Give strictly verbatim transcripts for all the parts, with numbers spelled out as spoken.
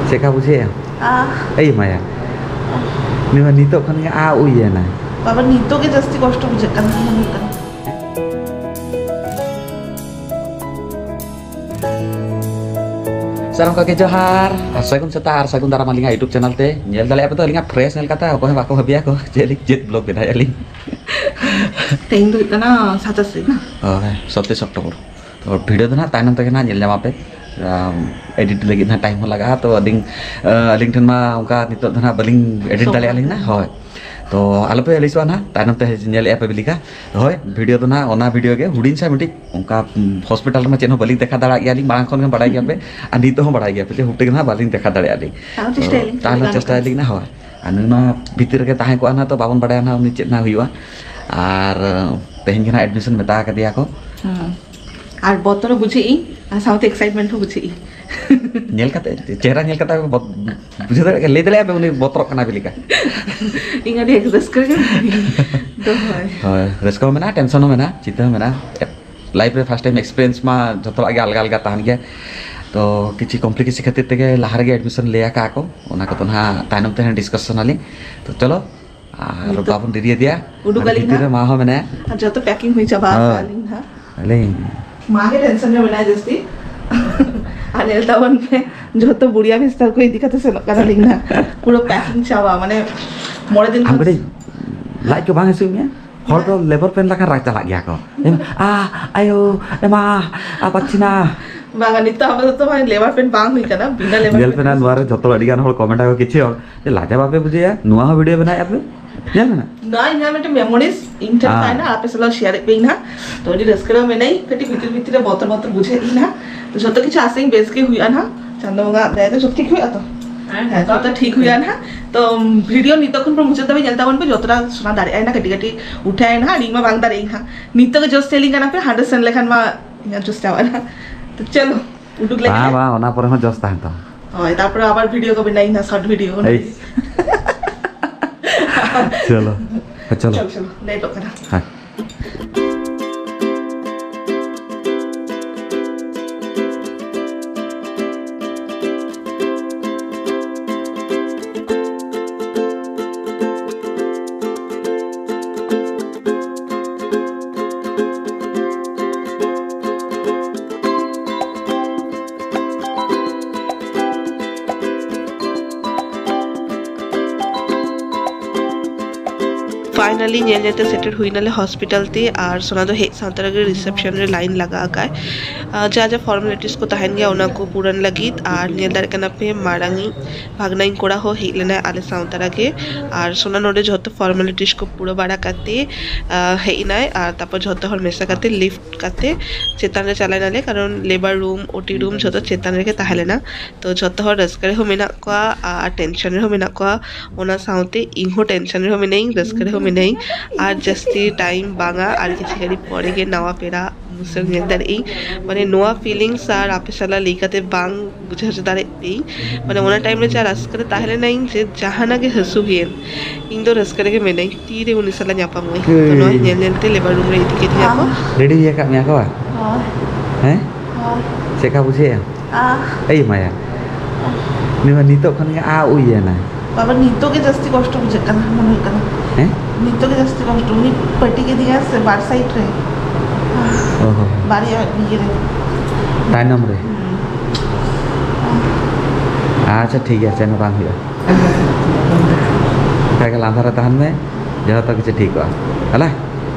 ᱪᱮᱫᱠᱟ ᱵᱩᱡᱷᱟᱹᱣᱮᱫᱼᱟ? ᱟᱦ᱾ ᱮᱭ ᱢᱟᱭᱟ, ᱱᱩᱭ ᱢᱟ ᱱᱤᱛᱚᱜ ᱠᱷᱚᱱ ᱜᱮ ᱟ ᱩᱭ ᱮᱱᱟᱭ᱾ ᱵᱟᱵᱟ, ᱱᱤᱛᱚᱜ ᱜᱮ ᱡᱟᱹᱥᱛᱤ ᱠᱚᱥᱴᱚ ᱵᱩᱡᱷᱟᱹᱜ ᱠᱟᱱᱟ, ᱢᱚᱱᱮ ᱦᱩᱭᱩᱜ ᱠᱟᱱᱟ᱾ ᱥᱟᱱᱟᱢ ᱠᱚᱜᱮ ᱡᱚᱦᱟᱨ ᱟᱨ ᱥᱟᱹᱜᱩᱱ ᱥᱮᱛᱟᱜ ᱟᱨ ᱥᱟᱹᱜᱩᱱ ᱫᱟᱨᱟᱢ ᱟᱹᱞᱤᱧᱟᱜ YouTube channel ᱛᱮ᱾ ᱧᱮᱞ ᱫᱟᱲᱮᱭᱟᱜ ᱯᱮ ᱛᱚ, ᱟᱹᱞᱤᱧᱟᱜ face ᱧᱮᱞ ᱠᱟᱛᱮ ᱚᱠᱚᱭ ᱦᱚᱸ ᱵᱟᱠᱚ ᱵᱷᱟᱹᱵᱤᱭᱟ ᱠᱚ ᱡᱮ ᱟᱹᱞᱤᱧ ᱪᱮᱫ vlog ᱵᱮᱱᱟᱣᱮᱫᱼᱟ ᱞᱤᱧ᱾ ᱛᱮᱦᱮᱧ ᱫᱚ ᱦᱩᱭᱩᱜ ᱠᱟᱱᱟ ᱥᱟᱛᱟᱥ ᱛᱟᱹᱨᱤᱠᱷ ᱱᱟ? ᱦᱳᱭ, ᱥᱟᱛᱟᱥ October᱾ ᱛᱚ video ᱫᱚ ᱱᱟᱦᱟᱜ ᱛᱟᱭᱱᱚᱢ ᱛᱮᱜᱮ ᱱᱟᱦᱟᱜ ᱧᱮᱞ ᱧᱟᱢ ᱟᱯᱮ᱾ ᱟᱢ, edit ᱞᱟᱹᱜᱤᱫ ᱱᱟᱦᱟᱜ time ᱦᱚᱸ ᱞᱟᱜᱟᱜᱼᱟ, ᱛᱚ ᱟᱹᱞᱤᱧ, ᱟ, ᱟᱹᱞᱤᱧ ᱴᱷᱮᱱ ᱢᱟ ᱚᱱᱠᱟ ᱱᱤᱛᱚᱜ ᱫᱚ ᱱᱟᱦᱟᱜ ᱵᱟᱹᱞᱤᱧ edit ᱥᱚᱢᱚᱭ᱾ ᱫᱟᱲᱮᱭᱟᱜᱼᱟ ᱞᱤᱧ ᱱᱟᱦᱟᱜ᱾ ᱦᱳᱭ, ᱛᱚ ᱟᱞᱚᱯᱮ ᱟᱹᱲᱤᱥᱚᱜᱼᱟ ᱱᱟᱦᱟᱜ, ᱛᱟᱭᱱᱚᱢ ᱛᱮ ᱧᱮᱞᱮᱫᱼᱟ ᱯᱮ ᱵᱤᱞᱤᱠᱟ᱾ ᱦᱳᱭ, video ᱫᱚ ᱱᱟᱦᱟᱜ ᱚᱱᱟ video ᱜᱮ ᱦᱩᱰᱤᱧ ᱥᱟ ᱢᱤᱫᱴᱤᱡ ᱚᱱᱠᱟ, ᱩᱢ, hospital ᱨᱮᱢᱟ ᱪᱮᱫ ᱦᱚᱸ ᱵᱟᱹᱞᱤᱧ ᱫᱮᱠᱷᱟ ᱫᱟᱲᱮᱭᱟᱜ ᱜᱮᱭᱟ ᱞᱤᱧ, ᱢᱟᱲᱟᱝ ᱠᱷᱚᱱ ᱜᱮ ᱵᱟᱲᱟᱭ ᱜᱮᱭᱟ ᱯᱮ, ᱟᱨ ᱱᱤᱛᱚᱜ ᱦᱚᱸ ᱵᱟᱲᱟᱭ ᱜᱮᱭᱟ ᱯᱮ ᱡᱮ ᱦᱩᱴ ᱜᱮ ᱱᱟᱦᱟᱜ ᱵᱟᱹᱞᱤᱧ ᱫᱮᱠᱷᱟ ᱫᱟᱲᱮᱭᱟᱜᱼᱟ ᱞᱤᱧ᱾ ᱛᱟᱦᱚᱞᱮ ᱛᱚ, ᱪᱮᱥᱴᱟᱭᱟᱞᱤᱧ ᱛᱟᱦᱚᱞᱮ ᱱᱟᱦᱟᱜ ᱪᱮᱥᱴᱟᱭᱟᱞᱤᱧ ᱱᱟᱦᱟᱜ, ᱦᱳᱭ᱾ ᱟᱨ ᱱᱩᱭ ᱢᱟ ᱵᱷᱤᱛᱤᱨ ᱨᱮᱜᱮ ᱛᱟᱦᱮᱸ ᱠᱚᱜᱼᱟ ᱱᱟᱦᱟᱜ, ᱛᱚ ᱵᱟᱵᱚᱱ ᱵᱟᱲᱟᱭᱟ ᱱᱟᱦᱟᱜ ᱩᱱᱤ ᱪᱮᱫ ᱱᱟᱦᱟᱜ ᱦᱩᱭᱩᱜᱼᱟ᱾ ᱟᱨ ᱛᱮᱦᱮᱧ ᱜᱮ ᱱᱟᱦᱟᱜ admission ᱢᱮᱛᱟ ᱟᱠᱟᱫᱮᱭᱟ ᱠᱚ᱾ ᱦᱮᱸ᱾ ᱟᱨ ᱵᱚᱛᱚᱨ ᱦᱚᱸ ᱵᱩᱡᱷᱟᱹᱜ ᱤᱧ, ᱟᱨ ᱥᱟᱶᱛᱮ excitement ᱦᱚᱸ ᱵᱩᱡᱷᱟᱹᱜ ᱤᱧ᱾ ᱧᱮᱞ ᱠᱟᱛᱮ, ᱪᱮᱦᱨᱟ ᱧᱮᱞ ᱠᱟᱛᱮ ᱵᱚ-, ᱵᱩᱡᱷᱟᱹᱣ ᱫᱟᱲᱮᱭᱟᱜ ᱠᱟᱱᱟ, ᱞᱟᱹᱭ ᱫᱟᱲᱮᱭᱟᱜᱼᱟ ᱯᱮ ᱩᱱᱤ ᱵᱚᱛᱚᱨᱚᱜ ᱠᱟᱱᱟ ᱵᱤᱞᱤᱠᱟ᱾ ᱤᱧ ᱟᱹᱰᱤ ᱨᱟᱹᱥᱠᱟᱹ ᱜᱮ ᱢᱤᱱᱟᱹᱧᱟ᱾ ᱫᱚ ᱦᱳᱭ᱾ ᱦᱳᱭ, ᱨᱟᱹᱥᱠᱟᱹ ᱦᱚᱸ ᱢᱮᱱᱟᱜᱼᱟ, tension ᱦᱚᱸ ᱢᱮᱱᱟᱜᱼᱟ, ᱪᱤᱱᱛᱟᱹ ᱦᱚᱸ ᱢᱮᱱᱟᱜᱼᱟ᱾ Life ᱨᱮ first time experience ᱢᱟ ᱡᱷᱚᱛᱚᱣᱟᱜ ᱜᱮ ᱟᱞᱜᱟ ᱟᱞᱜᱟ ᱛᱟᱦᱮᱱ ᱜᱮᱭᱟ᱾ ᱛᱚ ᱠᱤᱪᱷᱩ complication ᱠᱷᱟᱹᱛᱤᱨ ᱛᱮᱜᱮ ᱞᱟᱦᱟ ᱨᱮᱜᱮ admission ᱞᱟᱹᱭ ᱟᱠᱟᱫᱼᱟ ᱠᱚ, ᱚᱱᱟ ᱠᱚᱫᱚ ᱱᱟᱦᱟᱜ ᱛᱟᱭᱱᱚᱢ ᱛᱮ ᱦᱟᱸᱜ discussion ᱟᱞᱤᱧ᱾ ᱛᱚ ᱪᱚᱞᱚ, ᱟᱨ ᱱᱤᱛᱚᱜ ᱵᱟᱵᱚᱱ ᱰᱮᱨᱤ ᱤᱫᱤᱭᱟ᱾ ᱩᱰᱩᱠ ᱟᱹᱞᱤᱧ ᱵᱷᱤᱛᱤᱨ ᱨᱮ ᱦᱟᱸᱜ᱾ ᱢᱟ ᱦᱚᱸ ᱢᱮᱱᱟᱭᱟ᱾ ᱟᱨ ᱡᱚᱛᱚ packing ᱦᱩᱭ ᱪᱟᱵᱟ ᱦᱳᱭ᱾ ᱟᱠᱟᱫ ᱟᱹᱞᱤᱧ ᱦᱟᱸᱜ᱾ ᱟᱹᱞᱤᱧ᱾ ᱢᱟ ᱜᱮ tension ᱨᱮ ᱢᱮᱱᱟᱭᱟ ᱡᱟᱹᱥᱛᱤ᱾ ᱟᱨ ᱧᱮᱞ ᱛᱟᱵᱚᱱ ᱯᱮ, ᱡᱚᱛᱚ ᱵᱩᱲᱤᱭᱟ ᱵᱤᱥᱛᱟᱨ ᱠᱚ ᱤᱫᱤ ᱠᱟᱛᱮ ᱥᱮᱱᱚᱜ ᱠᱟᱱᱟᱞᱤᱧ ᱦᱟᱸᱜ᱾ ᱯᱩᱨᱟᱹ packing ᱪᱟᱵᱟ, ᱢᱟᱱᱮ ᱢᱚᱬᱮ ᱫᱤᱱ ᱟᱢ ᱠᱷᱚᱱ ᱠᱟᱹᱴᱤᱡ ᱞᱟᱡ ᱠᱚ ᱵᱟᱝ ᱦᱟᱹᱥᱩᱭᱮᱫ ᱢᱮᱭᱟ? ᱦᱚᱲ ᱫᱚ labour pain ᱞᱮᱠᱟᱱ ᱨᱟᱜ ᱪᱟᱞᱟᱜ ᱜᱮᱭᱟ ᱠᱚ᱾ ᱮᱢ, ᱟ, ᱟᱭᱳ, ᱮᱢᱟ, ᱟ, ᱯᱟᱪᱷᱤᱱᱟ᱾ ᱵᱟᱝᱟ, ᱱᱤᱛᱚᱜ ᱟᱯᱟᱛᱚᱛᱚ ᱢᱟᱱᱮ labour pain ᱵᱟᱝ ᱦᱩᱭ ᱠᱟᱱᱟ, ᱵᱤᱱᱟᱹ labour ᱧᱮᱞ pain ᱯᱮ ᱱᱟ, ᱛᱮ᱾ ᱱᱚᱣᱟ ᱨᱮ ᱡᱷᱚᱛᱚ ᱟᱹᱰᱤ ᱜᱟᱱ ᱦᱚᱲ comment ᱟᱠᱚ, ᱠᱤᱪᱷᱩ ᱦᱚᱲ, ᱡᱮ ᱞᱟᱡᱟ ᱵᱟᱯᱮ ᱵᱩᱡᱷᱟᱹᱭᱟ, ᱱᱚᱣᱟ ᱦᱚᱸ video ᱵᱮᱱᱟᱣᱮᱫᱼᱟ ᱯᱮ? ᱧᱮᱞ ᱢᱮ ᱱᱟ᱾ ᱱᱚᱣᱟ ᱤᱧᱟᱹᱜ ᱢᱤᱫᱴᱮᱱ memories ᱤᱧ ᱴᱷᱮᱱ ᱦᱮᱸ᱾ ᱛᱟᱦᱮᱱᱟ, ᱟᱯᱮ ᱥᱟᱞᱟᱜ share ᱮᱫ ᱯᱮᱭᱟᱹᱧ ᱱᱟᱦᱟᱜ᱾ ᱛᱚ ᱟᱹᱰᱤ ᱨᱟᱹᱥᱠᱟᱹ ᱨᱮ ᱢᱮᱱᱟᱹᱧ, ᱠᱟᱹᱴᱤᱡ ᱵᱷᱤᱛᱤᱨ ᱵᱷᱤᱛᱤᱨ ᱨᱮ ᱵᱚᱛᱚᱨ ᱵᱚᱛᱚᱨ ᱵᱩᱡᱷᱟᱹᱣᱮᱫ ᱤᱧ ᱱᱟᱦᱟᱜ᱾ ᱛᱚ ᱡᱷᱚᱛᱚ ᱠᱤᱪᱷᱩ ᱟᱥᱟᱧ ᱵᱮᱥ ᱜᱮ ᱦᱩᱭᱩᱜᱼᱟ ᱱᱟᱦᱟᱜ, ᱪᱟᱸᱫᱚ ᱵᱚᱸᱜᱟ ᱫᱟᱭᱟ ᱛᱮ ᱡᱷᱚᱛᱚ ᱴᱷᱤᱠ ᱦᱩᱭᱩᱜᱼᱟ ᱛᱚ? ᱦᱮᱸ, ᱦᱮᱸ, ᱡᱷᱚᱛᱚ ᱴᱷᱤᱠ ᱦᱩᱭᱩᱜᱼᱟ ᱱᱟᱦᱟᱜ᱾ ᱛᱚ video ᱱᱤᱛᱚᱜ ᱠᱷᱚᱱ ᱯᱩᱨᱟᱹ ᱢᱩᱪᱟᱹᱫ ᱫᱷᱟᱹᱵᱤᱡ ᱧᱮᱞ ᱛᱟᱵᱚᱱ ᱯᱮ, ᱡᱚᱛᱚᱴᱟ ᱥᱚᱱᱟ ᱫᱟᱲᱮᱭᱟᱜᱼᱟᱭ ᱱᱟᱦᱟᱜ, ᱠᱟᱹᱴᱤᱡ ᱠᱟᱹᱴᱤᱡ ᱩᱴᱷᱟᱹᱭᱟᱭ ᱱᱟᱦᱟᱜ, ᱤᱧ ᱢᱟ ᱵᱟᱝ ᱫᱟᱲᱮᱭᱟᱜ ᱤᱧ ᱦᱟᱸᱜ᱾ ᱱᱤᱛᱚᱜ ᱜᱮ ᱡᱳᱥ ᱪᱮᱫ ᱞᱤᱧ ᱠᱟᱱᱟ ᱯᱮ, hundred percent ᱞᱮᱠᱷᱟᱱ ᱢᱟ ᱤᱧᱟᱹᱜ ᱡᱳᱥ ᱪᱟᱵᱟᱜᱼᱟ ᱱᱟᱦᱟᱜ᱾ ᱛᱚ ᱪᱚᱞᱚ, ᱩᱰᱩᱠ ᱞᱮᱠᱷᱟᱱ᱾ ᱵᱟᱝ, ᱵᱟᱝ, ᱚᱱᱟ ᱯᱚᱨᱮ ᱦᱚᱸ ᱡᱳᱥ ᱛᱟᱦᱮᱱ ᱛᱟᱢᱟ᱾ ᱦᱳᱭ, ᱛᱟᱨᱯᱚᱨᱮ ᱟᱵᱟᱨ video ᱠᱚ ᱵᱮᱱᱟᱣ ᱤᱧ ᱱᱟᱦᱟᱜ, short video ᱠᱚ᱾ ᱮᱭ᱾ ᱪᱚᱞᱚ, ᱪᱚᱞᱚ᱾ ᱪᱚᱞᱚ, ᱪᱚᱞᱚ, ᱞᱮᱴᱚᱜ ᱠᱟᱱᱟ᱾ ᱦᱮᱸ᱾ ᱯᱷᱟᱭᱱᱟᱞᱤ ᱧᱮᱞ ᱧᱮᱞ ᱛᱮ ᱥᱮᱴᱮᱨ ᱦᱩᱭ ᱱᱟᱞᱮ ᱦᱚᱥᱯᱤᱴᱟᱞ ᱛᱮ, ᱟᱨ ᱥᱳᱱᱟ ᱫᱚ ᱦᱮᱡ ᱥᱟᱶ ᱛᱚᱨᱟ ᱜᱮ ᱨᱤᱥᱮᱯᱥᱚᱱ ᱨᱮ ᱞᱟᱭᱤᱱ ᱞᱟᱜᱟ ᱟᱠᱟᱫ᱾ ᱟᱨ ᱡᱟ ᱡᱟ ᱯᱷᱚᱨᱢᱟᱞᱤᱴᱤᱥ ᱠᱚ ᱛᱟᱦᱮᱱ ᱜᱮᱭᱟ, ᱚᱱᱟ ᱠᱚ ᱯᱩᱨᱚᱱ ᱞᱟᱹᱜᱤᱫ᱾ ᱟᱨ ᱧᱮᱞ ᱫᱟᱲᱮᱭᱟᱜ ᱠᱟᱱᱟ ᱯᱮ, ᱢᱟᱨᱟᱝ ᱤᱧ ᱵᱷᱟᱜᱽᱱᱟᱧ ᱠᱚᱲᱟ ᱦᱚᱸ ᱦᱮᱡ ᱞᱮᱱᱟᱭ ᱟᱞᱮ ᱥᱟᱶ ᱛᱚᱨᱟ ᱜᱮ᱾ ᱟᱨ ᱥᱳᱱᱟ ᱱᱚᱰᱮ ᱡᱷᱚᱛᱚ ᱯᱷᱚᱨᱢᱟᱞᱤᱴᱤᱥ ᱠᱚ ᱯᱩᱨᱟᱹ ᱵᱟᱲᱟ ᱠᱟᱛᱮ, ᱟᱨ ᱦᱮᱡ ᱮᱱᱟᱭ᱾ ᱟᱨ ᱛᱟᱨᱯᱚᱨ ᱡᱷᱚᱛᱚ ᱦᱚᱲ ᱢᱮᱥᱟ ᱠᱟᱛᱮ ᱞᱤᱯᱷᱴ ᱠᱟᱛᱮ ᱪᱮᱛᱟᱱ ᱨᱮ ᱪᱟᱞᱟᱣ ᱱᱟᱞᱮ, ᱠᱟᱨᱚᱱ ᱞᱮᱵᱟᱨ ᱨᱩᱢ, ᱳᱴᱤ ᱨᱩᱢ ᱡᱷᱚᱛᱚ ᱪᱮᱛᱟᱱ ᱨᱮᱜᱮ ᱛᱟᱦᱮᱸ ᱞᱮᱱᱟ᱾ ᱛᱚ ᱡᱷᱚᱛᱚ ᱦᱚᱲ ᱨᱟᱹᱥᱠᱟᱹ ᱨᱮᱦᱚᱸ ᱢᱮᱱᱟᱜ ᱠᱚᱣᱟ ᱟᱨ ᱴᱮᱱᱥᱚᱱ ᱨᱮᱦᱚᱸ ᱢᱮᱱᱟᱜ ᱠᱚᱣᱟ᱾ ᱚᱱᱟ ᱥᱟᱶᱛᱮ ᱤᱧ ᱦᱚᱸ ᱴᱮᱱᱥᱚᱱ ᱨᱮᱦᱚᱸ ᱢᱮᱱᱟᱹᱧ, ᱨᱟᱹᱥᱠᱟᱹ ᱨᱮᱦᱚᱸ ᱢᱮᱱᱟᱹᱧ᱾ ᱟᱨ ᱡᱟᱹᱥᱛᱤ ᱴᱟᱭᱤᱢ ᱵᱟᱝᱟ, ᱟᱨ ᱠᱤᱪᱷᱩ ᱜᱷᱟᱹᱲᱤᱡ ᱯᱚᱨᱮ ᱜᱮ ᱱᱟᱣᱟ ᱯᱮᱲᱟ ᱢᱩᱥᱟᱹᱨ ᱧᱮᱞ ᱫᱟᱲᱮᱭᱟᱜ ᱤᱧ᱾ ᱢᱟᱱᱮ ᱱᱚᱣᱟ ᱯᱷᱤᱞᱤᱝᱥ ᱟᱨ ᱟᱯᱮ ᱥᱟᱞᱟᱜ ᱞᱟᱹᱭ ᱠᱟᱛᱮ ᱵᱟᱝ ᱵᱩᱡᱷᱟᱹᱣ ᱦᱚᱪᱚ ᱫᱟᱲᱮᱭᱟᱜ ᱯᱮ᱾ ᱢᱟᱱᱮ ᱚᱱᱟ ᱴᱟᱭᱤᱢ ᱨᱮ ᱡᱟ ᱨᱟᱹᱥᱠᱟᱹ ᱨᱮ ᱛᱟᱦᱮᱸ ᱞᱮᱱᱟᱹᱧ, ᱡᱮ ᱡᱟᱦᱟᱱᱟᱜ ᱜᱮ ᱦᱟᱹᱥᱩ ᱦᱩᱭᱮᱱ, ᱤᱧ ᱫᱚ ᱨᱟᱹᱥᱠᱟᱹ ᱨᱮᱜᱮ ᱢᱮᱱᱟᱹᱧ᱾ ᱛᱤᱨᱮ ᱩᱱᱤ ᱥᱟᱞᱟᱜ ᱧᱟᱯᱟᱢᱚᱜ ᱟᱹᱧ? ᱛᱚ ᱱᱚᱣᱟ ᱦᱮᱸ᱾ ᱧᱮᱞ ᱧᱮᱞ ᱛᱮ ᱞᱮᱵᱟᱨ ᱨᱩᱢ ᱨᱮ ᱤᱫᱤ ᱠᱮᱫᱤᱧᱟ ᱠᱚ᱾ ᱨᱮᱰᱤ ᱟᱠᱟᱫ ᱢᱮᱭᱟ ᱠᱚ ᱵᱟᱝ? ᱦᱳᱭ᱾ ᱦᱮᱸ? ᱦᱳᱭ᱾ ᱪᱮᱫ ᱞᱮᱠᱟ ᱵᱩᱡᱷᱟᱹᱣᱮᱫᱼᱟ? ᱟᱦ᱾ ᱮᱭ ᱢᱟᱭᱟ, ᱩᱱᱤ ᱢᱟ ᱱᱤᱛᱚᱜ ᱠᱷᱚᱱ ᱜᱮ ᱟ ᱩᱭ ᱮᱱᱟᱭ᱾ ᱵᱟᱵᱟ, ᱱᱤᱛᱚᱜ ᱜᱮ ᱡᱟᱹᱥᱛᱤ ᱠᱚᱥᱴᱚ ᱵᱩᱡᱷᱟᱹᱜ ᱠᱟᱱᱟ, ᱢᱚᱱᱮ ᱦᱩᱭᱩᱜ ᱠᱟᱱᱟ᱾ ᱦᱮᱸ? ᱱᱤᱛᱚᱜ ᱜᱮ ᱡᱟᱹᱥᱛᱤ ᱠᱚᱥᱴᱚ, ᱩᱱᱤ ᱯᱟᱹᱴᱤ ᱠᱮᱫᱤᱧᱟ ᱥᱮ ᱵᱟᱨ ᱥᱟᱭᱤᱰ ᱨᱮ᱾ ᱚ ᱦᱚᱸ᱾ ᱵᱟᱨᱭᱟ ᱤᱭᱟᱹ ᱨᱮ᱾ ᱛᱟᱭᱱᱚᱢ ᱨᱮ᱾ ᱦᱩᱸ᱾ ᱟᱪᱪᱷᱟ, ᱴᱷᱤᱠ ᱜᱮᱭᱟ, ᱪᱮᱫ ᱦᱚᱸ ᱵᱟᱝ ᱦᱩᱭᱩᱜᱼᱟ᱾ ᱚᱱᱠᱟ ᱜᱮ ᱞᱟᱸᱫᱟ ᱨᱮ ᱛᱟᱦᱮᱱ ᱢᱮ, ᱡᱚᱛᱚ ᱠᱤᱪᱷᱩ ᱴᱷᱤᱠᱚᱜᱼᱟ᱾ ᱦᱮᱞᱟ?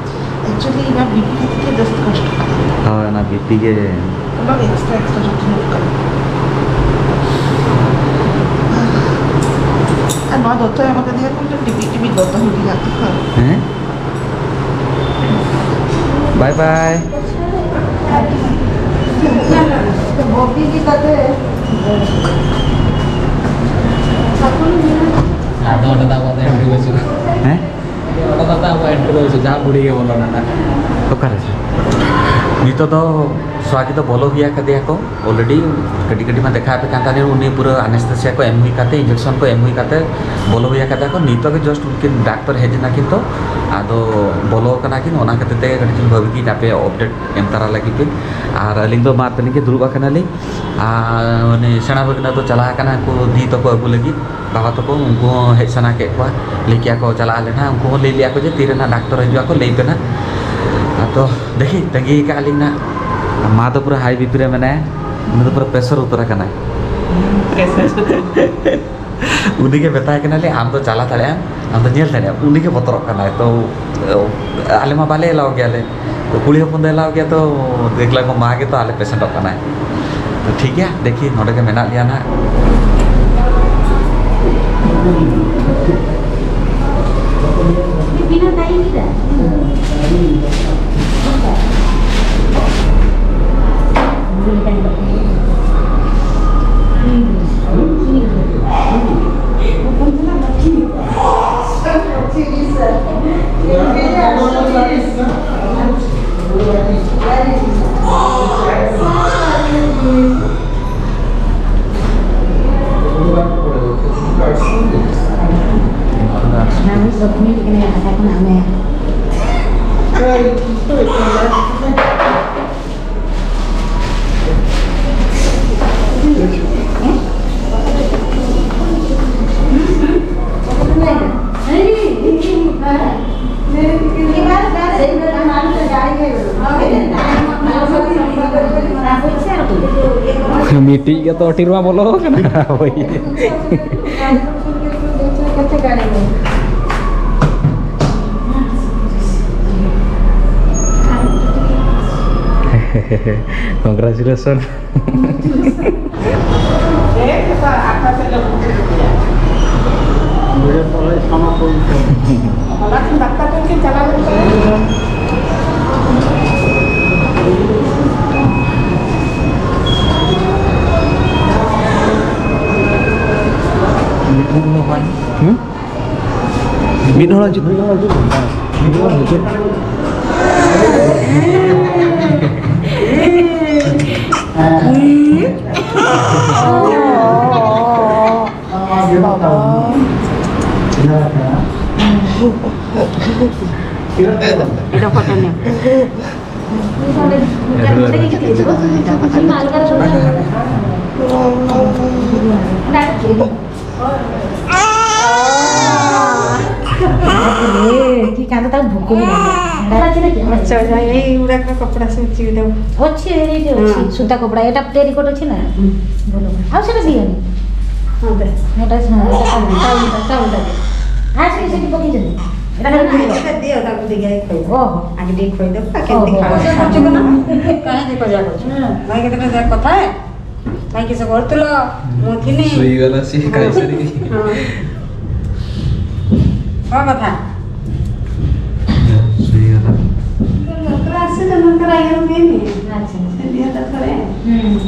ᱮᱠᱪᱩᱭᱮᱞᱤ ᱤᱧᱟᱹᱜ ᱵᱤᱯᱤ ᱠᱷᱟᱹᱛᱤᱨ ᱛᱮ ᱡᱟᱹᱥᱛᱤ ᱠᱚᱥᱴᱚ ᱠᱟᱱᱟ᱾ ᱦᱳᱭ, ᱚᱱᱟ ᱵᱤᱯᱤ ᱜᱮ᱾ ᱚᱱᱟ ᱜᱮ ᱮᱠᱥᱴᱨᱟ, ᱮᱠᱥᱴᱨᱟ ᱡᱚᱛᱚ ᱦᱩᱭᱩᱜ ᱠᱟᱱᱟ᱾ ᱟᱨ ᱱᱚᱣᱟ ᱫᱚᱛᱚ ᱮᱢ ᱟᱠᱟᱫᱤᱧᱟ ᱠᱚ, ᱢᱤᱫᱴᱮᱱ ᱴᱤᱯᱤ ᱴᱤᱯᱤ ᱫᱚᱛᱚ ᱦᱩᱭ ᱞᱮᱱᱟ᱾ ᱦᱮᱸ? ᱵᱟᱭ ᱵᱟᱭ᱾ ᱵᱚᱵᱤ ᱜᱮ ᱛᱟᱛᱮ᱾ ᱟᱫᱚ ᱚᱸᱰᱮ ᱫᱚ ᱟᱵᱚᱣᱟᱜ ᱫᱚ ᱮᱱᱴᱨᱤ ᱵᱟᱹᱪᱩᱜᱼᱟ᱾ ᱦᱮᱸ? ᱚᱸᱰᱮ ᱫᱚ ᱟᱵᱚᱣᱟᱜ ᱮᱱᱴᱨᱤ ᱵᱟᱹᱪᱩᱜᱼᱟ, ᱡᱟᱦᱟᱸ ᱵᱩᱲᱦᱤ ᱜᱮ ᱵᱚᱞᱚᱱᱟ ᱱᱟᱜ᱾ ᱚᱠᱟᱨᱮ? ᱱᱤᱛᱚᱜ ᱫᱚ ᱥᱚᱦᱟᱜᱤ ᱫᱚ ᱵᱚᱞᱚ ᱦᱩᱭ ᱟᱠᱟᱫᱮᱭᱟ ᱠᱚ already᱾ ᱠᱟᱹᱴᱤᱡ ᱠᱟᱹᱴᱤᱡ ᱢᱟ ᱫᱮᱠᱷᱟᱣ ᱟᱯᱮ ᱠᱟᱱ ᱛᱟᱦᱮᱸᱫ, ᱩᱱᱤ ᱯᱩᱨᱟᱹ ᱟᱱᱮᱥᱛᱷᱮᱥᱤᱭᱟ ᱠᱚ ᱮᱢ ᱦᱩᱭ ᱠᱟᱛᱮ, ᱤᱧᱡᱮᱠᱥᱚᱱ ᱠᱚ ᱮᱢ ᱦᱩᱭ ᱠᱟᱛᱮ ᱵᱚᱞᱚ ᱦᱩᱭ ᱟᱠᱟᱫᱟ ᱠᱚ᱾ ᱱᱤᱛᱚᱜ ᱜᱮ ᱡᱟᱥᱴ ᱩᱱᱠᱤᱱ ᱰᱟᱠᱛᱚᱨ ᱦᱮᱡ ᱮᱱᱟ ᱠᱤᱱ, ᱛᱚ ᱟᱫᱚ ᱵᱚᱞᱚ ᱠᱟᱱᱟ ᱠᱤᱱ, ᱚᱱᱟ ᱠᱷᱟᱹᱛᱤᱨ ᱛᱮᱜᱮ ᱠᱟᱹᱴᱤᱡ ᱪᱩᱞᱩᱝ ᱵᱷᱟᱹᱜᱤ ᱜᱮ ᱟᱯᱮ ᱟᱯᱰᱮᱴ ᱮᱢ ᱛᱟᱨᱟ ᱞᱟᱹᱜᱤᱫ ᱯᱮ᱾ ᱟᱨ ᱟᱹᱞᱤᱧ ᱫᱚ ᱢᱟ ᱛᱟᱹᱞᱤᱧ ᱜᱮ ᱫᱩᱲᱩᱵ ᱟᱠᱟᱱᱟᱞᱤᱧ, ᱟᱨ ᱩᱱᱤ ᱥᱮᱬᱟ ᱵᱷᱟᱹᱜᱽᱱᱟᱹ ᱫᱚ ᱪᱟᱞᱟᱣ ᱟᱠᱟᱱᱟ, ᱩᱱᱠᱩ ᱫᱤ ᱛᱟᱠᱚ ᱟᱹᱜᱩ ᱞᱟᱹᱜᱤᱫ᱾ ᱵᱟᱵᱟ ᱛᱟᱠᱚ, ᱩᱱᱠᱩ ᱦᱚᱸ ᱦᱮᱡ ᱥᱟᱱᱟ ᱠᱮᱫ ᱠᱚᱣᱟ, ᱞᱟᱹᱭ ᱠᱮᱜᱼᱟ ᱠᱚ ᱪᱟᱞᱟᱜ ᱟᱞᱮ ᱱᱟᱦᱟᱜ᱾ ᱩᱱᱠᱩ ᱦᱚᱸ ᱞᱟᱹᱭ ᱞᱮᱜᱼᱟ ᱠᱚ ᱡᱮ ᱛᱤᱨᱮ ᱱᱟᱦᱟᱜ ᱰᱟᱠᱛᱚᱨ ᱦᱤᱡᱩᱜ ᱟᱠᱚ, ᱞᱟᱹᱭ ᱯᱮ ᱱᱟᱦᱟᱜ᱾ ᱟᱫᱚ ᱫᱮᱠᱷᱤ, ᱛᱟᱺᱜᱤ ᱟᱠᱟᱫ ᱞᱤᱧ ᱱᱟᱦᱟᱜ᱾ ᱢᱟ ᱫᱚ ᱯᱩᱨᱟᱹ ᱦᱟᱭ ᱵᱤᱯᱤ ᱨᱮ ᱢᱮᱱᱟᱭᱟ, ᱩᱱᱤ ᱫᱚ ᱯᱩᱨᱟᱹ ᱯᱨᱮᱥᱟᱨ ᱩᱛᱟᱹᱨ ᱟᱠᱟᱱᱟᱭ᱾ ᱯᱨᱮᱥᱟᱨ ᱩᱛᱟᱹᱨ᱾ ᱩᱱᱤ ᱜᱮ ᱢᱮᱛᱟᱭ ᱠᱟᱱᱟᱞᱮ, "ᱟᱢ ᱫᱚ ᱪᱟᱞᱟᱣ ᱫᱟᱲᱮᱭᱟᱜ ᱟᱢ, ᱟᱫᱚ ᱧᱮᱞ ᱫᱟᱲᱮᱭᱟᱜᱼᱟ, ᱩᱱᱤ ᱜᱮ ᱵᱚᱛᱚᱨᱚᱜ ᱠᱟᱱᱟᱭ᱾ ᱛᱚ, ᱟᱞᱮ ᱢᱟ ᱵᱟᱞᱮ ᱮᱞᱟᱣ ᱜᱮᱭᱟᱞᱮ, ᱛᱚ, ᱠᱩᱲᱤ ᱦᱚᱯᱚᱱ ᱫᱚ ᱮᱞᱟᱣ ᱜᱮᱭᱟ᱾ ᱛᱚ, ᱫᱮᱠᱷᱞᱟ ᱠᱚ ᱢᱟ ᱜᱮ ᱛᱚ ᱟᱞᱮ ᱯᱮᱥᱮᱱᱴᱚᱜ ᱠᱟᱱᱟᱭ᱾ ᱛᱚ, ᱴᱷᱤᱠ ᱜᱮᱭᱟ, ᱫᱮᱠᱷᱤ, ᱱᱚᱰᱮ ᱜᱮ ᱢᱮᱱᱟᱜ ᱞᱮᱭᱟ ᱱᱟᱦᱟᱜ᱾ ᱚᱱᱟ ᱢᱤᱫ ᱫᱚ ᱠᱩᱞᱤ ᱠᱟᱱᱟᱭᱟ, ᱠᱟᱛᱷᱟ ᱠᱷᱚᱱᱟᱜ ᱢᱮ᱾ ᱢᱤᱫᱴᱤᱡ ᱜᱮᱛᱚ ᱴᱤᱨ ᱢᱟ ᱵᱚᱞᱚ ᱠᱟᱱᱟ᱾ ᱦᱳᱭ᱾ Congratulations. Hmm? Mid hol aja. Mid hol aja. Ada fotonya. अरे, की कांदा तक भूख नहीं लगा। अच्छा, अच्छा, यही उड़ा का कपड़ा से उच्ची उड़ा। अच्छी है, ये जो हाँ। अच्छी सूता कपड़ा, ये टेरिकोट अच्छी ना? हम्म। बोलो। आओ, सर, दिया नहीं। हाँ, दे। मोटा से मोटा। टाउन का, टाउन का। ᱦᱮᱸ, ᱥᱮ, ᱥᱮ, ᱵᱟᱹᱠᱤ ᱡᱟᱹᱱᱤᱡ᱾ ᱮᱴᱟᱜ ᱦᱮᱸ, ᱡᱟᱹᱱᱤᱡ ᱦᱮᱸ, ᱫᱚ᱾ ᱦᱮᱸ, ᱫᱤᱭᱮ, ᱚᱱᱟ ᱠᱚ ᱛᱮᱜᱮ ᱠᱷᱚᱭ ᱫᱚ᱾ ᱚ᱾ ᱟᱜᱮ ᱫᱤᱭᱮ ᱠᱷᱚᱭ ᱫᱚ, ᱚ, ᱠᱮᱱᱛᱤ ᱚ᱾ ᱠᱷᱟᱲᱟ ᱠᱷᱚᱡᱟ ᱠᱷᱚᱡᱟ ᱠᱟᱱᱟ᱾ ᱠᱟᱦᱮᱸ ᱫᱤ ᱠᱷᱚᱡᱟ ᱠᱷᱚᱡᱟ᱾ ᱦᱮᱸ᱾ ᱵᱷᱟᱜᱮ ᱠᱟᱛᱮ ᱫᱮ ᱠᱚᱛᱷᱟᱭ᱾ ᱵᱷᱟᱜᱮ ᱥᱮ ᱵᱚᱞ ᱛᱩᱞᱚ, ᱢᱚᱛᱷᱤᱱᱤ᱾ ᱥᱩᱭ ᱜᱟᱞᱟ ᱥᱮ ᱦᱮᱸ᱾ ᱠᱟᱭᱥᱟᱨᱤ᱾ ᱦᱮᱸ᱾ ᱚ ᱠᱟᱛᱷᱟ᱾ ᱥᱩᱭ ᱜᱟᱞᱟ᱾ ᱫᱚᱨᱠᱟᱨ ᱟᱥᱮ ᱫᱚ ᱱᱚᱝᱠᱟ ᱤᱭᱟᱹ ᱦᱩᱭ ᱱᱤᱭᱟ᱾ ᱟᱪᱪᱷᱟ, ᱟᱪᱪᱷᱟ᱾ ᱥᱮ ᱫᱤᱭᱟ ᱛᱟᱨᱯᱚᱨᱮ᱾ ᱦᱩᱸ᱾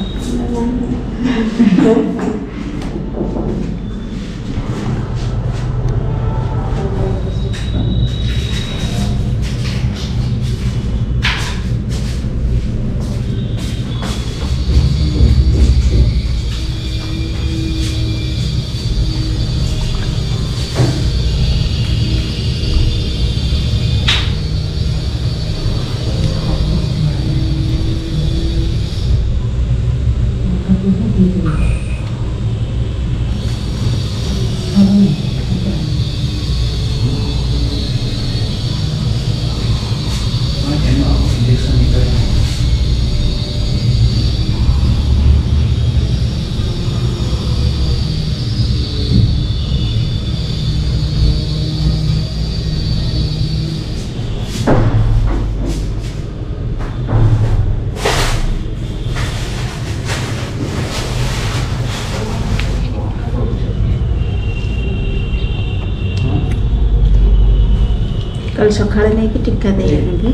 कल सकाळे नहीं कि टीका दे आएंगे।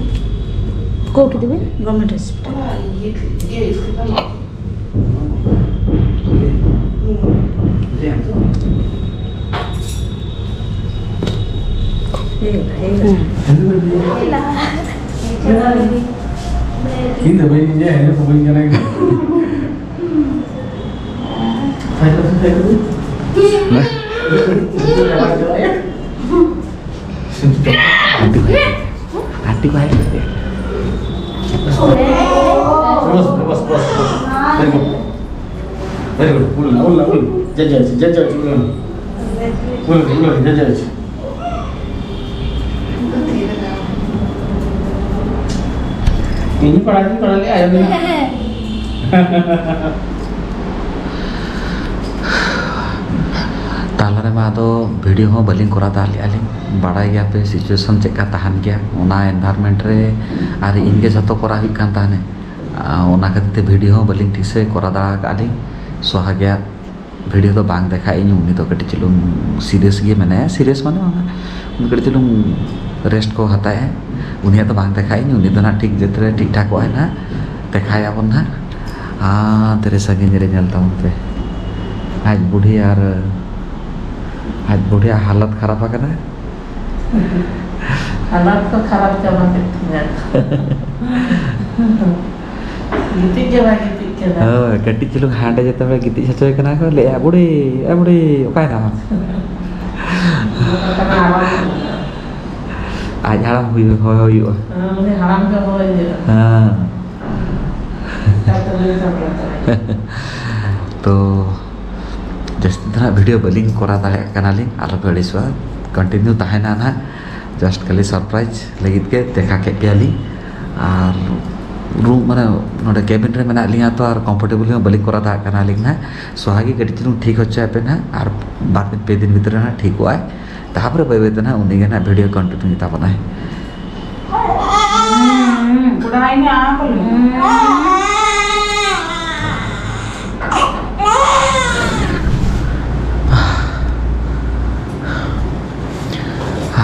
कोउठी देबे? Government hospital. ᱤᱧ ᱫᱚ ᱵᱟᱹᱧ ᱤᱧ ᱦᱮᱸ ᱠᱚ ᱵᱟᱹᱧ ᱧᱮᱞ ᱠᱟᱱᱟ᱾ ᱟᱹᱰᱤ ᱵᱷᱟᱜᱮ᱾ ᱟᱹᱰᱤ ᱵᱷᱟᱜᱮ᱾ Bose, Bose, Bose, Bose. Very good. Very good. ᱩᱞ, ᱩᱞ, ᱩᱞ᱾ ᱡᱮ, ᱡᱮ, ᱡᱮ, ᱡᱮ, ᱩᱞ᱾ ᱩᱞ, ᱩᱞ, ᱡᱮ, ᱡᱮ᱾ ᱤᱧ ᱯᱟᱲᱦᱟᱣ ᱫᱩᱧ ᱯᱟᱲᱦᱟᱣ ᱞᱮᱜᱼᱟ, ᱟᱭᱳ ᱫᱚ᱾ ᱛᱟᱞᱟ ᱢᱟ ᱟᱫᱚ ᱵᱷᱤᱰᱤᱭᱳ ᱦᱚᱸ ᱵᱟᱹᱞᱤᱧ ᱠᱚᱨᱟᱣ ᱫᱟᱲᱮᱭᱟᱜᱼᱟ ᱞᱤᱧ᱾ ᱵᱟᱲᱟᱭ ᱜᱮᱭᱟᱯᱮ ᱥᱤᱪᱩᱭᱮᱥᱚᱱ ᱪᱮᱫ ᱞᱮᱠᱟ ᱛᱟᱦᱮᱱ ᱜᱮᱭᱟ ᱚᱱᱟ ᱮᱱᱵᱷᱟᱨᱢᱮᱱᱴ ᱨᱮ, ᱟᱨ ᱤᱧ ᱜᱮ ᱡᱷᱚᱛᱚ ᱠᱚᱨᱟᱣ ᱦᱩᱭᱩᱜ ᱠᱟᱱ ᱛᱟᱦᱮᱱᱟ᱾ ᱟᱨ ᱚᱱᱟ ᱠᱷᱟᱹᱛᱤᱨ ᱛᱮ ᱵᱷᱤᱰᱤᱭᱳ ᱦᱚᱸ ᱵᱟᱹᱞᱤᱧ ᱴᱷᱤᱠ ᱥᱟᱺᱦᱤᱡ ᱠᱚᱨᱟᱣ ᱫᱟᱲᱮ ᱟᱠᱟᱫᱼᱟ ᱞᱤᱧ᱾ ᱥᱚᱦᱟᱜᱤᱭᱟᱜ ᱵᱷᱤᱰᱤᱭᱳ ᱫᱚ ᱵᱟᱝ ᱫᱮᱠᱷᱟᱜ ᱤᱧ, ᱩᱱᱤ ᱫᱚ ᱠᱟᱹᱴᱤᱡ ᱪᱩᱞᱩᱝ ᱥᱤᱨᱤᱭᱟᱥ ᱜᱮ ᱢᱮᱱᱟᱭᱟ᱾ ᱥᱤᱨᱤᱭᱟᱥ ᱢᱟᱱᱮ ᱵᱟᱝᱟ, ᱩᱱᱤ ᱠᱟᱹᱴᱤᱡ ᱪᱩᱞᱩᱝ ᱨᱮᱥᱴ ᱠᱚ ᱦᱟᱛᱟᱣᱮᱫᱼᱟ᱾ ᱩᱱᱤᱭᱟᱜ ᱫᱚ ᱵᱟᱝ ᱫᱮᱠᱷᱟᱜ ᱤᱧ, ᱩᱱᱤ ᱫᱚ ᱱᱟᱦᱟᱜ ᱴᱷᱤᱠ ᱡᱟᱹᱛ ᱨᱮ ᱴᱷᱤᱠ ᱴᱷᱟᱠᱚᱜ ᱟᱭ ᱱᱟᱦᱟᱜ, ᱫᱮᱠᱷᱟᱭᱟᱵᱚᱱ ᱱᱟᱦᱟᱜ᱾ ᱟᱨ ᱛᱤᱨᱮ ᱥᱟᱺᱜᱤᱧ ᱨᱮ ᱧᱮᱞ ᱛᱟᱵᱚᱱ ᱯᱮ, ᱟᱡ ᱵᱩᱰᱷᱤ ᱟᱨ ᱟᱡ ᱵᱩᱰᱷᱤᱭᱟᱜ ᱦᱟᱞᱚᱛ ᱠᱷᱟᱨᱟᱯ ᱟᱠᱟᱱᱟ᱾ ᱦᱟᱞᱚᱛ ᱠᱚ ᱠᱷᱟᱨᱟᱯ ᱪᱟᱵᱟ ᱠᱮᱫ ᱛᱤᱧᱟ᱾ ᱜᱤᱛᱤᱡ ᱜᱮ ᱵᱟᱭ ᱜᱤᱛᱤᱡ ᱠᱟᱱᱟ᱾ ᱦᱳᱭ, ᱠᱟᱹᱴᱤᱡ ᱪᱩᱞᱩᱝ ᱦᱟᱸᱰᱮ ᱡᱚᱛᱚ ᱦᱚᱲ ᱜᱤᱛᱤᱡ ᱦᱚᱪᱚᱭ ᱠᱟᱱᱟ ᱠᱚ, ᱞᱟᱹᱭᱟ, "ᱵᱩᱰᱷᱤ, ᱮ ᱵᱩᱰᱷᱤ, ᱚᱠᱟᱭ ᱱᱟᱢ?" ᱟᱡ ᱦᱟᱲᱟᱢ ᱦᱩᱭ-, ᱦᱚᱦᱚ ᱦᱩᱭᱩᱜᱼᱟ᱾ ᱦᱮᱸ, ᱩᱱᱤ ᱦᱟᱲᱟᱢ ᱜᱮ ᱦᱚᱦᱚᱭ ᱦᱩᱭᱩᱜᱼᱟ᱾ ᱦᱮᱸ᱾ ᱛᱚ, ᱡᱟᱹᱥᱛᱤ ᱫᱚ ᱱᱟᱦᱟᱜ ᱵᱷᱤᱰᱤᱭᱳ ᱵᱟᱹᱞᱤᱧ ᱠᱚᱨᱟᱣ ᱫᱟᱲᱮᱭᱟᱜ ᱠᱟᱱᱟᱞᱤᱧ, ᱟᱞᱚᱯᱮ ᱟᱹᱲᱤᱥᱚᱜᱼᱟ, ᱠᱚᱱᱴᱤᱱᱤᱭᱩ ᱛᱟᱦᱮᱱᱟ ᱱᱟᱦᱟᱜ᱾ ᱡᱟᱥᱴ ᱠᱷᱟᱹᱞᱤ ᱥᱟᱨᱯᱨᱟᱭᱤᱡᱽ ᱞᱟᱹᱜᱤᱫ ᱜᱮ ᱫᱮᱠᱷᱟ ᱠᱮᱫ ᱯᱮᱭᱟᱞᱤᱧ᱾ ᱟᱨ ᱨᱩᱢ, ᱢᱟᱱᱮ, ᱱᱚᱰᱮ ᱠᱮᱵᱤᱱ ᱨᱮ ᱢᱮᱱᱟᱜ ᱞᱤᱧᱟ ᱛᱚ, ᱟᱨ ᱠᱚᱢᱯᱷᱚᱨᱴᱮᱵᱚᱞ ᱦᱚᱸ ᱵᱟᱹᱞᱤᱧ ᱠᱚᱨᱟᱣ ᱫᱟᱲᱮᱭᱟᱜ ᱠᱟᱱᱟᱞᱤᱧ ᱱᱟᱦᱟᱜ᱾ ᱥᱚᱦᱟᱜᱤ ᱠᱟᱹᱴᱤᱡ ᱪᱩᱞᱩᱝ ᱴᱷᱤᱠ ᱦᱚᱪᱚᱭ ᱯᱮ ᱱᱟᱦᱟᱜ, ᱟᱨ ᱵᱟᱨ ᱫᱤᱱ ᱯᱮ ᱫᱤᱱ ᱵᱷᱤᱛᱨᱤ ᱱᱟᱦᱟᱜ ᱴᱷᱤᱠᱚᱜᱼᱟᱭ᱾ ᱛᱟᱨᱯᱚᱨᱮ ᱵᱟᱹᱭ ᱵᱟᱹᱭ ᱛᱮ ᱱᱟᱦᱟᱜ ᱩᱱᱤ ᱜᱮ ᱱᱟᱦᱟᱜ ᱵᱷᱤᱰᱤᱭᱳ ᱠᱚᱱᱴᱤᱱᱤᱭᱩ ᱛᱟᱵᱚᱱᱟᱭ᱾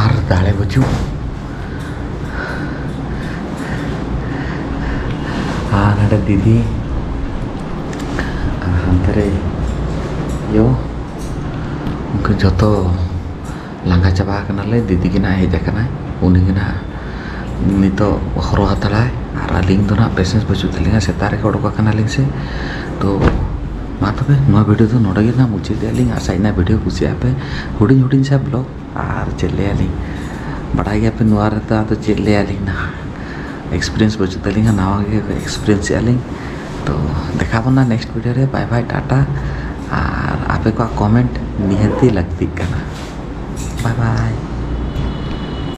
ᱟᱨ ᱫᱟᱲᱮ ᱵᱟᱹᱪᱩᱜ᱾ ᱟᱨ ᱱᱚᱰᱮ ᱫᱤᱫᱤ, ᱟᱨ ᱦᱟᱱᱛᱮ ᱨᱮ ᱭᱳ, ᱩᱱᱠᱩ ᱡᱚᱛᱚ ᱞᱟᱸᱜᱟ ᱪᱟᱵᱟ ᱟᱠᱟᱱᱟᱞᱮ᱾ ᱫᱤᱫᱤ ᱜᱮ ᱱᱟᱦᱟᱜ ᱦᱮᱡ ᱟᱠᱟᱱᱟᱭ, ᱩᱱᱤ ᱜᱮ ᱱᱟᱦᱟᱜ ᱱᱤᱛᱚᱜ ᱦᱚᱨᱦᱚ ᱦᱟᱛᱟᱲᱟᱭ᱾ ᱟᱨ ᱟᱹᱞᱤᱧ ᱫᱚ ᱱᱟᱦᱟᱜ ᱯᱮᱥᱮᱱᱥ ᱵᱟᱹᱪᱩᱜ ᱛᱟᱹᱞᱤᱧᱟ, ᱥᱮᱛᱟᱜ ᱨᱮᱜᱮ ᱚᱰᱚᱠ ᱟᱠᱟᱱᱟᱞᱤᱧ ᱥᱮ᱾ ᱛᱚ ᱢᱟ ᱛᱚᱵᱮ, ᱱᱚᱣᱟ ᱵᱷᱤᱰᱤᱭᱳ ᱫᱚ ᱱᱚᱰᱮ ᱜᱮ ᱱᱟᱦᱟᱜ ᱢᱩᱪᱟᱹᱫᱮᱜᱼᱟ ᱞᱤᱧ᱾ ᱟᱥᱟᱭᱮᱫᱼᱟ ᱵᱷᱤᱰᱤᱭᱳ ᱠᱩᱥᱤᱭᱟᱜ ᱯᱮ᱾ ᱦᱩᱰᱤᱧ ᱦᱩᱰᱤᱧ ᱥᱮ ᱵᱞᱚᱜ, ᱟᱨ ᱪᱮᱫ ᱞᱟᱹᱭᱟᱞᱤᱧ, ᱵᱟᱰᱟᱭ ᱜᱮᱭᱟᱯᱮ ᱱᱚᱣᱟ ᱨᱮᱫᱚ ᱟᱫᱚ ᱪᱮᱫ ᱞᱟᱹᱭᱟᱞᱤᱧ ᱱᱟᱦᱟᱜ, ᱮᱠᱥᱯᱤᱨᱤᱭᱮᱱᱥ ᱵᱟᱹᱪᱩᱜ ᱛᱟᱹᱞᱤᱧᱟ, ᱱᱟᱣᱟ ᱜᱮ ᱮᱠᱥᱯᱤᱨᱤᱭᱮᱱᱥᱮᱜᱼᱟ ᱞᱤᱧ᱾ ᱛᱚ ᱫᱮᱠᱷᱟ ᱵᱚᱱᱟ ᱱᱮᱠᱥᱴ ᱵᱷᱤᱰᱤᱭᱳ ᱨᱮ᱾ ᱵᱟᱭ ᱵᱟᱭ, ᱴᱟᱴᱟ᱾ ᱟᱨ ᱟᱯᱮ ᱠᱚᱣᱟᱜ ᱠᱚᱢᱮᱱᱴ ᱱᱤᱦᱟᱹᱛᱤ ᱞᱟᱹᱠᱛᱤᱜ ᱠᱟᱱᱟ᱾ ᱵᱟᱭ ᱵᱟᱭ᱾